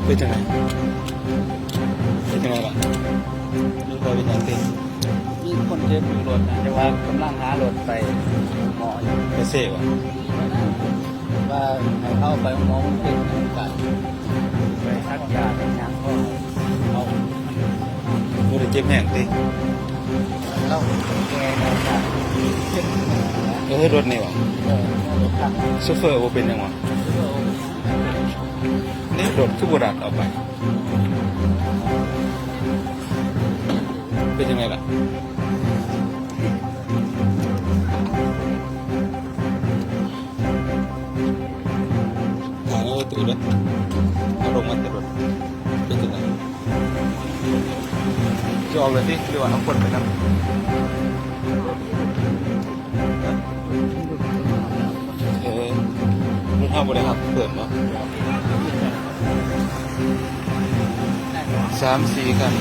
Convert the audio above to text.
ເປັນຈັ່ງໃດ? ເປັນຈັ່ງໃດລະ? ມີຄົນເຈັບຢູ່ລົດນະ ແຕ່ວ່າກຳລັງຫາລົດໄປໝໍຢູ່. ໄປເຊວະ? ວ່າໃຫ້ເຂົາໄປໂຮງໝໍ ມັນເປັນການໄປສັກຢາສັກຫຍັງ ເພາະເຂົາ ບໍ່ໄດ້ເຈັບແຮງຕິ? ລາວແກ່ແລ້ວກະເຈັບ. ເອີ ລົດນີ້ຫວາ? ເອີ ລົດຄັນ ໂຊເຟີບໍ່ເປັນຫຍັງຫວາ? ໂຊເຟີບໍ່ເປັນຫຍັງ. ນີ້ລົດຄືບໍ່ດັດອອກໄປ? ເປັນຈັ່ງໃດລະ? ຖາມເອົາຕູ້ເດີ້ ເອົາລົງມາແຕ່ລົດ. ເປັນຈັ່ງໃດ? ຈະອອກເລີຍຕິ ຫຼືວ່າເອົາຄົນໄປນຳ? ເອີ ລົດເຮົາບໍ່ໄດ້ຮັບເພີ່ມເນາະ ສາມສີ່ຄັນ.